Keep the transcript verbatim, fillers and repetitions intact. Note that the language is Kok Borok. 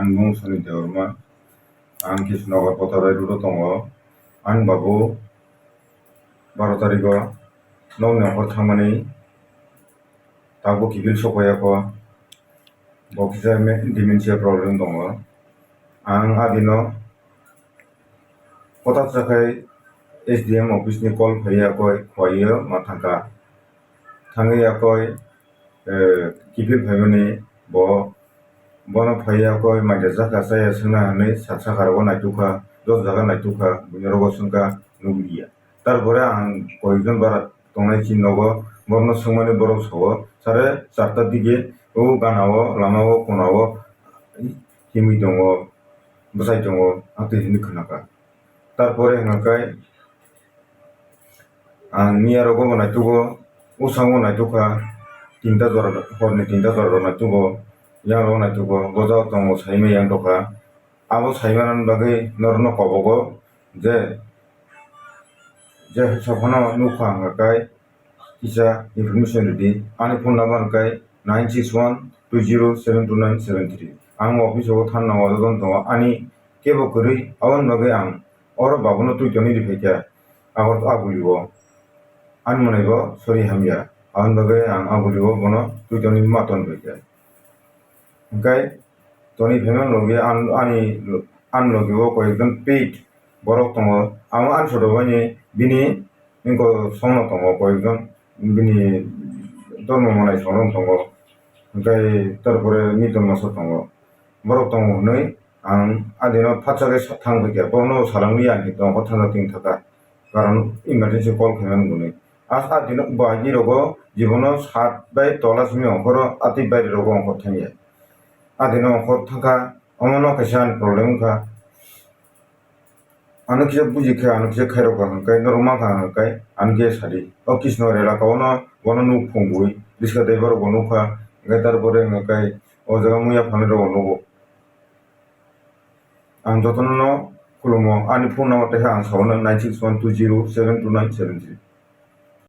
Ang mung Soni Debbarma, ang Kishnagar Potharai road o tongo. Ang babu baro tarigo nokni nokhor thangmani tabuk kiphil sokphaiyakho, bo kisa me-, dementia problem tongo. Ang adino kotak chakhai S D M office ni call phaiya koi khwlaiyo ma thangkha. Thangwi yakoi, eh, kiphil phaimani bo, bono phaiya koi maida jakha chaya swngna hinwi sat sakha rogo naitukha, dos jaga naitukha, buini rogo swngkha nukliya. Tarpore ang koijon bara tongnai chini nogo borokno swngmani borok sao, sare charta dige o gana o lama o kona o himwi tongo, bwsai tongo, ang twi hinwi khwnakha. Tarpore hwnkhai ang miya rogo bo naitugo, usango naitukha, tinta jora, horni tinta jora rok naitugo, yang rogo naitugo, boja o tongo saimai yang tokha. Abo saimanani bagwi norokno kobogo je, je sophano nukha hwnkhai kisa information rwdi. Ani phone number hwnkhai nine six one two zero seven two nine seven three. Ang office o thanna o jotono tongo. Ani kebo kwrwi, aboni bagwi ang oro babuno twi tonwi rwphaikha. Agor-, Aguli o. Ani mwnai bo sori hamya. Aboni bagwi ang Aguli o bono twi tonwi ma tonwi rwphaikha. Hwnkhe toni phaimani logi an-, ani, ani logi o koyekjon paid borok tongo. Amo ani soto baini bini wngkok songno tongo koyekjon, bini dormo manai songrok tongo. Hwnkhe tarpore miton masa tongo. Borok tongo hwnwi ang adino phatsa khe sa-, thang phaikha. Borokno salangli ang khe tongkha thangsa twi thaka. Karon emergency call khaimani hwnwi. A, a dino bo agi rogo jibono sat bai tola simi ongkhoro atwi baire rogo ongkhor thangya. A dino ongkhor thangkha, omono kaisa ani problem wngkha. Ano kisa buji khe, ano kisa khairok kha hwnkhai, norok mankha hwnkhai, ano khe sadi. O Kishno rela ka ono, bono nuk phungwi, riska driver rok bo nukha, hwnkhe tarpore hwnkhai, o jaga muya phanai rok bo nugo. Ang jotono no khulumo, ani phone number teha ang sao nang nine six one two zero seven two nine seven three.